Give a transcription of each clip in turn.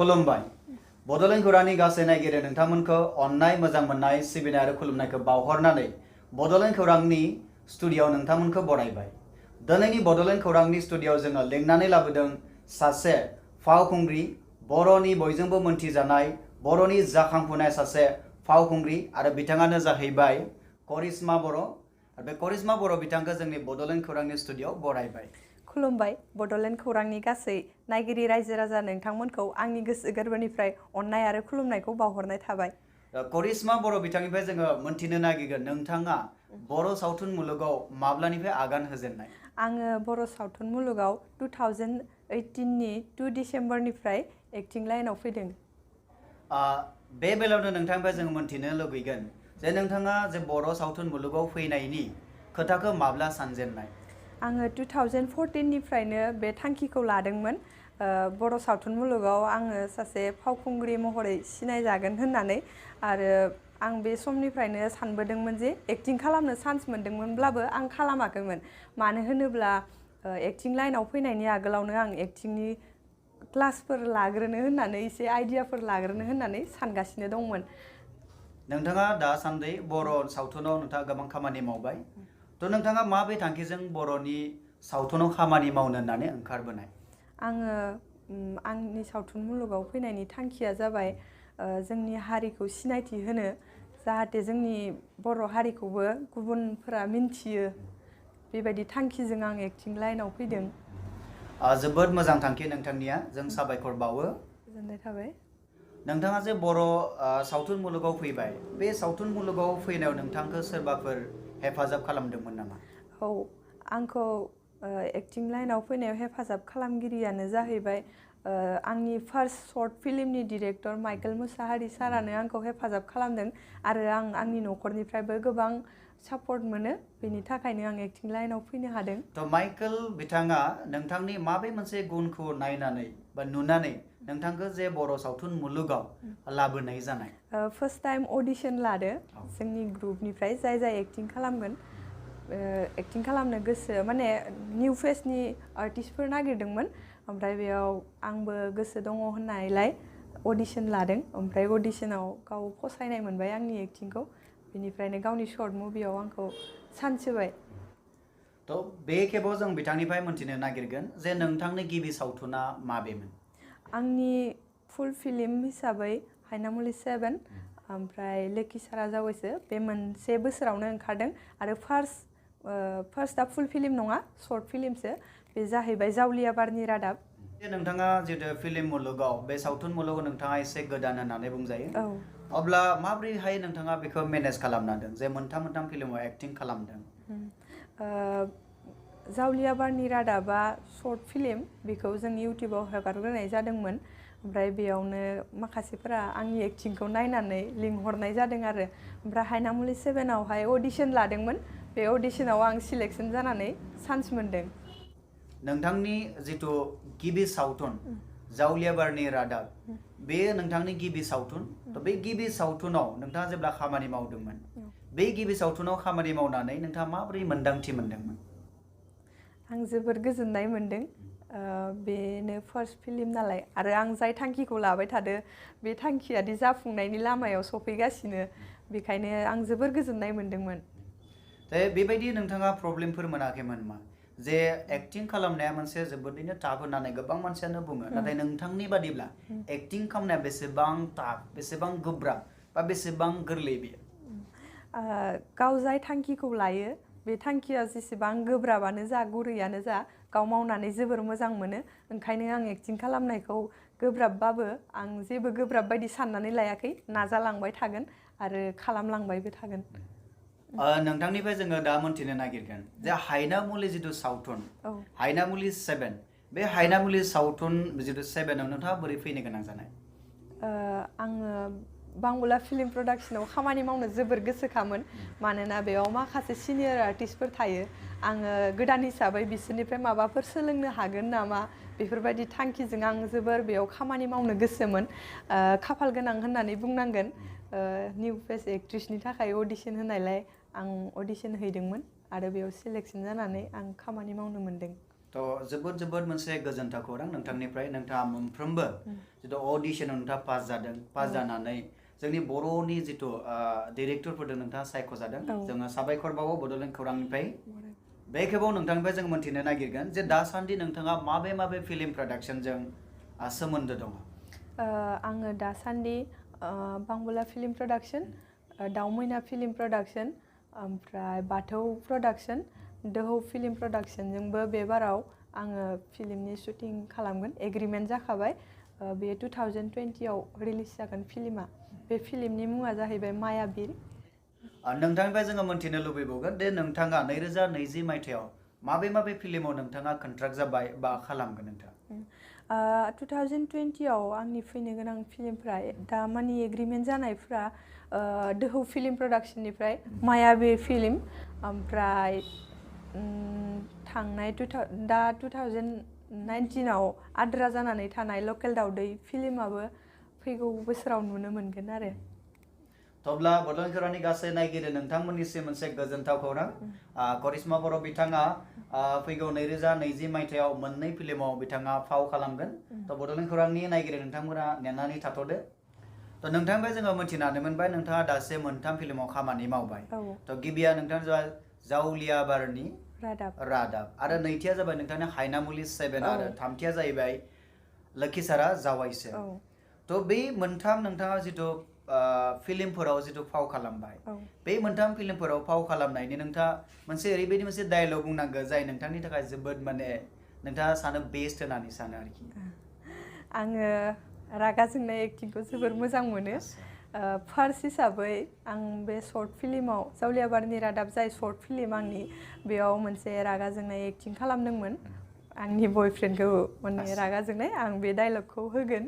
खुलुमबाय बड'लेण्ड खौरांनि गासै नायगिरि नोंथांमोनखौ अननाय मोजां मोननाय सिबिनाय आरो खुलुमनायखौ बावहरनानै बड'लेण्ड खौरांनि स्टुडिय'आव नोंथांमोनखौ बरायबाय। दिनैनि बड'लेण्ड खौरांनि स्टुडिय'आव जोङो लेंनानै लाबोदों सासे फावखुंग्रि, बर'नि बयजोंबो मोनथिजानाय बर'नि जाखांफुनाय सासे फावखुंग्रि आरो बिथाङानो जाहैबाय करिश्मा बर'। बे करिश्मा बर' बिथांखौ जोंनि बड'लेण्ड खौरांनि स्टुडिय'आव बरायबाय। खुलुमबाय बड'लेण्ड खौरांनि गासै नायगिरि रायजो राजा नोंथांमोनखौ आंनि गोसो गोरबोनिफ्राय अननाय आरो खुलुमनायखौ बावहरनाय थाबाय। करिश्मा बर' बिथांनिफ्राय जोङो मोनथिनो नागिरगोन नोंथाङा बर' सावथुन मुलुगाव माब्लानिफ्राय आगान होजेननाय? आङो बर' सावथुन मुलुगाव 2018 नि 2 डिसेम्बरनिफ्राय एक्टिं लाइनाव फैदों। बे बेलायावनो नोंथांनिफ्राय जोङो मोनथिनो लुबैगोन जे नोंथाङा जे बर' सावथुन मुलुगाव फैनायनि खोथाखौ माब्ला सानजेननाय? आङो 2014 निफ्रायनो बे थांखिखौ लादोंमोन। बर' सावथुन मुलुगाव आङो सासे फावखुंग्रि महरै सिनायजागोन होननानै आरो आं बे समनिफ्रायनो सानबोदोंमोन जे एक्टिं खालामनो चान्स मोनदोंमोनब्लाबो आं खालामाखैमोन। मानो होनोब्ला एक्टिं लाइनाव फैनायनि आगोलावनो आं एक्टिंनि क्लासफोर लाग्रोनो होननानै एसे आइडियाफोर लाग्रोनो होननानै सानगासिनो दंमोन। नोंथाङा दासान्दि बर' सावथुनाव नोंथाङा गोबां खामानि मावबाय। थ' नोंथाङा माबे थांखिजों बर'नि सावथुनाव खामानि मावनो होननानै ओंखारबोनाय? आङो आंनि सावथुन मुलुगाव फैनायनि थांखिया जाबाय जोंनि हारिखौ सिनायथि होनो, जाहाथे जोंनि बर' हारिखौबो गुबुनफोरा मिन्थियो। बेबायदि थांखिजों आं एक्टिं लाइनाव फैदों। जोबोद मोजां थांखि नोंथांनिया, जों साबायखर बावो। गोजोननाय थाबाय। नोंथाङा जे बर' सावथुन मुलुगाव फैबाय, बे सावथुन मुलुगाव फैनायाव नोंथांखौ सोरबाफोर हेफाजाब खालामदोंमोन नामा? औ, आंखौ एक्टिं लाइनाव फैनायाव हेफाजाब खालामगिरियानो जाहैबाय आंनि फार्स्ट शर्ट फिल्मनि डिरेक्टर माइकेल मुसाहारि सारानो आंखौ हेफाजाब खालामदों आरो आं आंनि न'खरनिफ्रायबो गोबां सापर्ट मोनो। बेनि थाखायनो आं एक्टिं लाइनाव फैनो हादों। थ' माइकेल बिथाङा नोंथांनि माबे मोनसे गुनखौ नायनानै बा नुनानै नोंथांखौ जे बर' सावथुन मुलुगाव लाबोनाय जानाय? फार्स्ट टाइम अडिशन लादो जोंनि ग्रुपनिफ्राय जाय एक्टिं खालामगोन। एक्टिं खालामनो गोसो माने निउ फेसनि आर्टिस्टफोर नागिरदोंमोन, ओमफ्राय बेयाव आंबो गोसो दङ होननायलाय अडिशन लादों। ओमफ्राय अडिशनाव गाव फसायनाय मोनबाय आंनि एक्टिंखौ, बेनिफ्रायनो गावनि शर्ट मुभियाव आंखौ चान्स होबाय। थ' बे खेबाव जों बिथांनिफ्राय मोनथिनो नागिरगोन जे नोंथांनि गिबि सावथुना माबेमोन? आंनि फुल फिल्म हिसाबै हायनामुलि 7 ओमफ्राय लोखि सारा जावैसो बे मोनसे बोसोरावनो ओंखारदों आरो फार्स्टआ फुल फिल्म नङा, शर्ट फिल्मसो। बे जाहैबाय जावलिया बारनि रादाब। नोंथाङा जितु फिल्म मुलुगाव, बे सावथुन मुलुगाव नोंथाङा एसे गोदान होननानै बुंजायो। औ। अब्ला माब्रैहाय नोंथाङा बेखौ मेनेज खालामनांदों जे मोनथाम फिल्माव एक्टिं खालामदों? जावलिया बारनि रादाबा शर्ट फिल्म, बेखौ जों इउटुबाव हगारग्रोनाय जादोंमोन। ओमफ्राय बेयावनो माखासेफोरा आंनि एक्टिंखौ नायनानै लिंहरनाय जादों आरो। ओमफ्राय हायनामुलि 7आवहाय अडिशन लादोंमोन। बे अडिशनाव आं सिलेक्सन जानानै चान्स मोनदों। नोंथांनि जितु गिबि सावथुन जावलिया बारनि रादाब, बेयो नोंथांनि गिबि सावथुन। थ' बे गिबि सावथुनाव नोंथाङा जेब्ला खामानि मावदोंमोन, बे गिबि सावथुनाव खामानि मावनानै नोंथाङा माबोरै मोन्दांथि मोनदोंमोन? आं जोबोर गोजोननाय मोनदों। बेनो फार्स्ट फिल्म नालाय आरो आं जाय थांखिखौ लाबाय थादो बे थांखियादि जाफुंनायनि लामायाव सफैगासिनो, बेखायनो आं जोबोर गोजोननाय मोनदोंमोन। बेबायदि नोंथाङा प्रब्लेमफोर मोनाखैमोन मा? जे एक्टिं खालामनाया मोनसे जोबोदैनो टाफ होननानै गोबां मानसियानो बुङो, नाथाय नोंथांनि बादिब्ला एक्टिं खालामनाया बेसेबां टाफ, बेसेबां गोब्राब बा बेसेबां गोरलै बेयो? गाव जाय थांखिखौ लायो बे थांखिया जेसेबां गोब्राबानो जा गुरैयानो जा, गाव मावनानै जोबोर मोजां मोनो। ओंखायनो आं एक्टिं खालामनायखौ गोब्राबबाबो आं जेबो गोब्राब बायदि साननानै लायाखै, नाजालांबाय थागोन आरो खालामलांबायबो थागोन। नोंथांनिफ्राय जोङो दा मोनथिनो नागिरगोन जे हायनामुलि जितु सावथुन, हायनामुलि 7, बे हायनामुलि सावथुन जितु 7आव नोंथाङा बोरै फैनो गोनां जानाय? आङो बांबुला फिल्म प्रडाक्सनाव खामानि मावनो जोबोर गोसोखामोन, मानोना बेयाव माखासे सिनियर आर्टिस्टफोर थायो। आङो गोदान हिसाबै बिसोरनिफ्राय माबाफोर सोलोंनो हागोन नामा, बेफोरबायदि थांखिजों आं जोबोर बेयाव खामानि मावनो गोसोमोन। खाफाल गोनां होननानै बुंनांगोन, निउ फेस एक्ट्रिसनि थाखाय अडिशन होनायलाय आं अडिशन हैदोंमोन आरो बेयाव सिलेक्सन जानानै आं खामानि मावनो मोनदों। थ' जोबोद मोनसे गोजोनथाव खौरां नोंथांनिफ्राय नोंथाङा मोनफ्रोमबो जितु अडिशनाव नोंथाङा पास जादों पास जानानै जोंनि बर'नि जितु डिरेक्टरफोरजों नोंथाङा सायख'जादों जोङो साबायखर बावो बड'लेण्ड खौरांनिफ्राय बे खेबाव नोंथांनिफ्राय जों मोनथिनो नागिरगोन जे दासान्दि नोंथाङा माबे फिल्म प्रडाक्शनजों सोमोन्दो दङ आङो दासान्दि बांबोला फिल्म प्रडाक्शन दाउ मैना फिल्म प्रडाक्शन ओमफ्राय बाथौ प्रडाक्शन दोहौ फिल्म प्रडाक्शनजोंबो बे बाराव आङो फिल्मनि शुटिं खालामगोन एग्रिमेन्ट जाखाबाय बे 2020 आव रिलिज जागोन फिल्मा बे फिल्मनि मुङा जाहैबाय मायाबिर नोंथांनिफ्राय जोङो मोनथिनो लुबैबावगोन दे नोंथाङा 2020 मायथाइयाव माबे फिल्माव नोंथाङा कन्ट्राक्ट जाबाय बा खालामगोन नोंथाङा 2020 आव आंनि फैनो गोनां फिल्मफ्रा दा मानि एग्रिमेन्ट जानायफ्रा दोहौ फिल्म प्रडाक्शननिफ्राय मायाबिर फिल्म ओमफ्राय थांनाय दा 2019 आव आद्रा जानानै थानाय लकेल दावदै फिल्माबो फैगौ बोसोराव नुनो मोनगोन आरो तब्ला बड'लेण्ड खौरांनि गासै नायगिरि नोंथांमोननिसिम मोनसे गोजोनथाव खौरां करिश्मा बर' बिथाङा फैगौ 2020 मायथाइयाव मोननै फिल्माव बिथाङा फाव खालामगोन थ' बड'लेण्ड खौरांनि नायगिरि नोंथांमोना नेनानै थाथ'दो थ' नोंथांनिफ्राय जोङो मिथिनानै मोनबाय नोंथाङा दासिम 3 फिल्माव खामानि मावबाय थ' गिबिया नोंथां जावलिया बारनि रादाब आरो नैथिया जाबाय नोंथांनि हायनामुलि 7 आरो थामथिया जाहैबाय लोखिसारा जावायसो थ' बे 3 नोंथाङा जितु फिल्मफोराव जितु फाव खालामबाय बे 3 फिल्मफोराव फाव खालामनायनि नोंथाङा मोनसे ओरैबायदि मोनसे डायलग बुंनांगौ जाय नोंथांनि थाखाय जोबोद माने नोंथाङा सानो बेस्ट होननानै सानो आरोखि आङो रागा जोंनाय एक्टिंखौ जोबोर मोजां मोनो फार्स्ट हिसाबै आं बे शर्ट फिल्माव जावलिया बारनि रादाब जाय शर्ट फिल्म आंनि बेयाव मोनसे रागा जोंनाय एक्टिं खालामदोंमोन आंनि बयफ्रेन्डखौ माने रागा जोंनाय आं बे डायलगखौ होगोन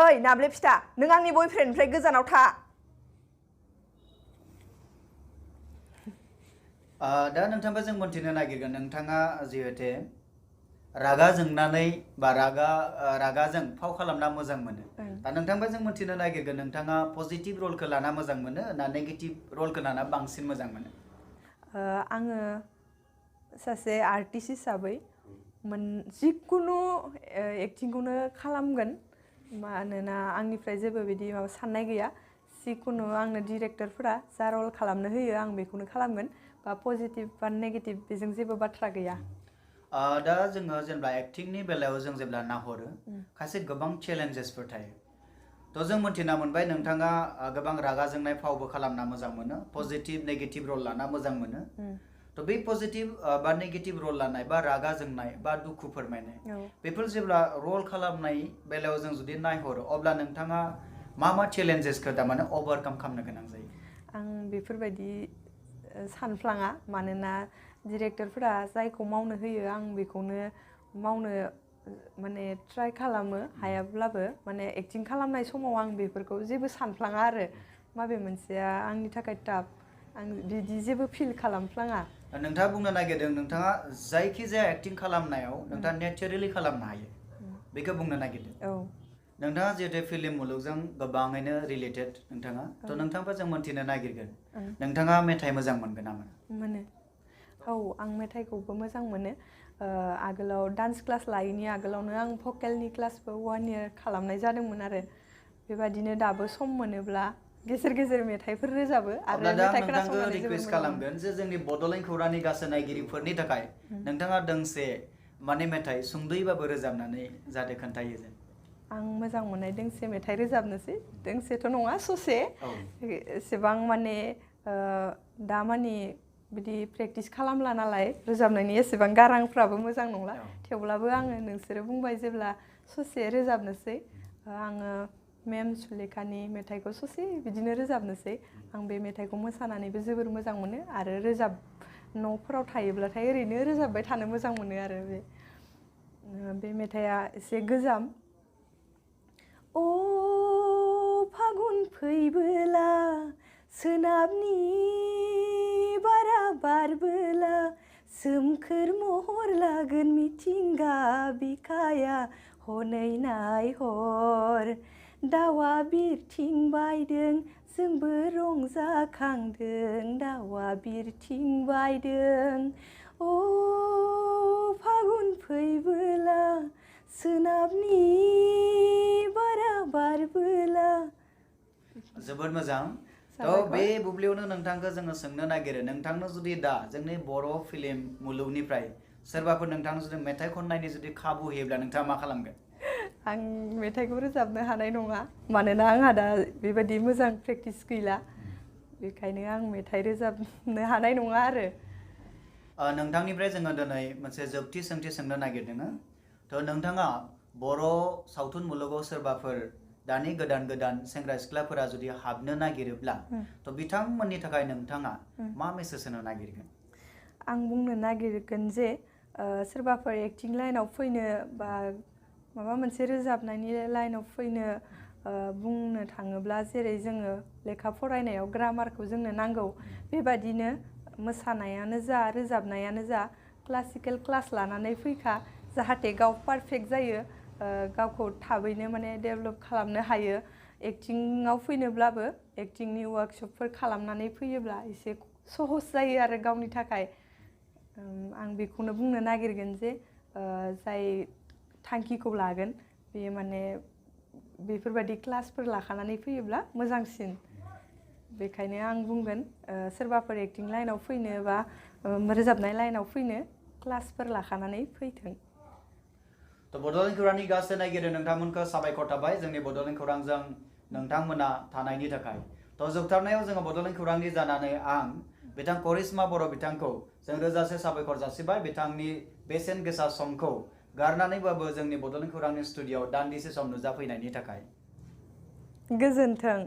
ओइ नाब्ले फिथा नों आंनि बयफ्रेन्डनिफ्राय गोजानाव था दा नोंथांबा जों मोनथिनो नागिरगोन नोंथाङा जिहेते रागा जोंनानै बा रागाजों फाव खालामना मोजां मोनो दा नोंथांबा जों मोनथिनो नागिरगोन नोंथाङा पजिटिभ रलखौ लाना मोजां मोनो ना नेगेटिभ रलखौ लाना बांसिन मोजां मोनो आङो सासे आर्टिस्ट हिसाबै जिकुनु एक्टिंखौनो खालामगोन मानोना आंनिफ्राय जेबो बिदि माबा साननाय गैया जिकुनु आंनो डिरेक्टरफोरा जा रल खालामनो होयो आं बेखौनो खालामगोन बा पजिटिभ बा नेगेटिभ बेजों जेबो बाथ्रा गैया दा जोङो जेनेबा एक्टिंनि बेलायाव जों जेब्ला नाहरो खायसे गोबां चेलेन्जेसफोर थायो थ' जों मोनथिना मोनबाय नोंथाङा गोबां रागा जोंनाय फावबो खालामना मोजां मोनो पजिटिभ नेगेटिभ रल लाना मोजां मोनो थ' बे पजिटिभ बा नेगेटिभ रल लानाय बा रागा जोंनाय बा दुखु फोरमायनाय बेफोर जेब्ला रल खालामनाय बेलायाव जों जुदि नायहरो अब्ला नोंथाङा मा चेलेन्जेसखौ थारमाने अभारकाम खालामनो गोनां जायो आं बेफोरबायदि सानफ्लाङा मानोना डिरेक्टरफोरा जायखौ मावनो होयो आं बेखौनो मावनो माने ट्राइ खालामो हायाब्लाबो माने एक्टिं खालामनाय समाव आं बेफोरखौ जेबो सानफ्लाङा आरो माबे मोनसेया आंनि थाखाय टाफ आं बिदि जेबो फिल खालामफ्लाङा नोंथाङा बुंनो नागिरदों नोंथाङा जायखिजाया एक्टिं खालामनायाव नोंथाङा नेचारेलि खालामनो हायो बेखौ बुंनो नागिरदों नोंथाङा जिहेतु फिल्म मुलुगजों गोबाङैनो रिलेटेड नोंथाङा थ' नोंथांबा जों मोनथिनो नागिरगोन नोंथाङा मेथाइ मोजां मोनगोन ना मोनो औ आं मेथाइखौबो मोजां मोनो आगोलाव डान्स क्लास लायैनि आगोलावनो आं भकेलनि क्लासबो 1 इयार खालामनाय जादोंमोन आरो बेबादिनो दाबो सम मोनोब्ला गेजेर गेजेर मेथाइफोर रोजाबो आरो मेथाइ खोनासंनानै रिक्वेस्ट खालामगोन जे जोंनि बड'लेण्ड खौरांनि गासै नायगिरिफोरनि थाखाय नोंथाङा दोंसे माने मेथाइ सुंद'यैबाबो रोजाबनानै जाहाथे खोन्थायो जों आं मोजां मोननाय दोंसे मेथाइ रोजाबनोसै दोंसेथ' नङा ससे एसेबां माने दा माने बिदि प्रेक्टिस खालामला नालाय रोजाबनायनि एसेबां गारांफ्राबो मोजां नंला थेवब्लाबो आङो नोंसोरो बुंबाय जेब्ला ससे रोजाबनोसै आङो मेम सुलेखानि मेथाइखौ ससे बिदिनो रोजाबनोसै आं बे मेथाइखौ मोसानानैबो जोबोर मोजां मोनो आरो न'फोराव थायोब्लाथाय ओरैनो रोजाबबाय थानो मोजां मोनो आरो बे मेथाइया एसे गोजाम अ फागुन फैबोला सोनाबनि बारा बारबोला सोमखोर महर लागोन मिथिंगा बिखाया हनै नायहर दावा बिरथिं बायदों जोंबो रंजाखांदों दावा बिरथिं बायदों अ फागुन फैबोला सोनाबनि बारा बारबोला जोबोद मोजां थ' बे बुब्लियावनो नोंथांखौ जोङो सोंनो नागिरो नोंथांनो जुदि दा जोंनि बर' फिल्म मुलुगनिफ्राय सोरबाफोर नोंथांनो जुदि मेथाइ खननायनि जुदि खाबु होयोब्ला नोंथाङा मा खालामगोन आं मेथाइखौ रोजाबनो हानाय नङा मानोना आंहा दा बेबायदि मोजां प्रेक्टिस गैला बेखायनो आं मेथाइ रोजाबनो हानाय नङा आरो नोंथांनिफ्राय जोङो दिनै मोनसे जोबथि सोंथि सोंनो नागिरदों थ' नोंथाङा बर' सावथुन मुलुगाव सोरबाफोर दानि गोदान गोदान सेंग्रा सिख्लाफोरा जुदि हाबनो नागिरोब्ला थ' बिथांमोननि थाखाय नोंथाङा मा मेसेज होनो नागिरगोन आं बुंनो नागिरगोन जे सोरबाफोर एक्टिं लाइनाव फैनो बा माबा मोनसे रोजाबनायनि लाइनाव फैनो बुंनो थाङोब्ला जेरै जोङो लेखा फरायनायाव ग्रामारखौ जोंनो नांगौ बेबादिनो मोसानायानो जा रोजाबनायानो जा क्लासिकेल क्लास लानानै फैखा जाहाथे गाव पारफेक्ट जायो गावखौ थाबैनो माने डेभेलप खालामनो हायो एक्टिंआव फैनोब्लाबो एक्टिंनि वार्कशपफोर खालामनानै फैयोब्ला एसे सहस जायो आरो गावनि थाखाय आं बेखौनो बुंनो नागिरगोन जे जाय थांखिखौ लागोन बेयो माने बेफोरबायदि क्लासफोर लाखानानै फैयोब्ला मोजांसिन बेखायनो आं बुंगोन सोरबाफोर एक्टिं लाइनाव फैनो बा रोजाबनाय लाइनाव फैनो क्लासफोर लाखानानै फैथों थ' बड'लेण्ड खौरांनि गासै नायगिरि नोंथांमोनखौ साबायखर थाबाय जोंनि बड'लेण्ड खौरांजों नोंथांमोना थानायनि थाखाय थ' जोबथारनायाव जोङो बड'लेण्ड खौरांनि जानानै आं बिथां करिश्मा बर' बिथांखौ जों रोजासे साबायखर जासिबाय बिथांनि बेसेन गोसा समखौ गारनानैबाबो जोंनि बड'लेण्ड खौरांनि स्टुडिअ'आव दान्दिसे सम नुजाफैनायनि थाखाय गोजोन्थों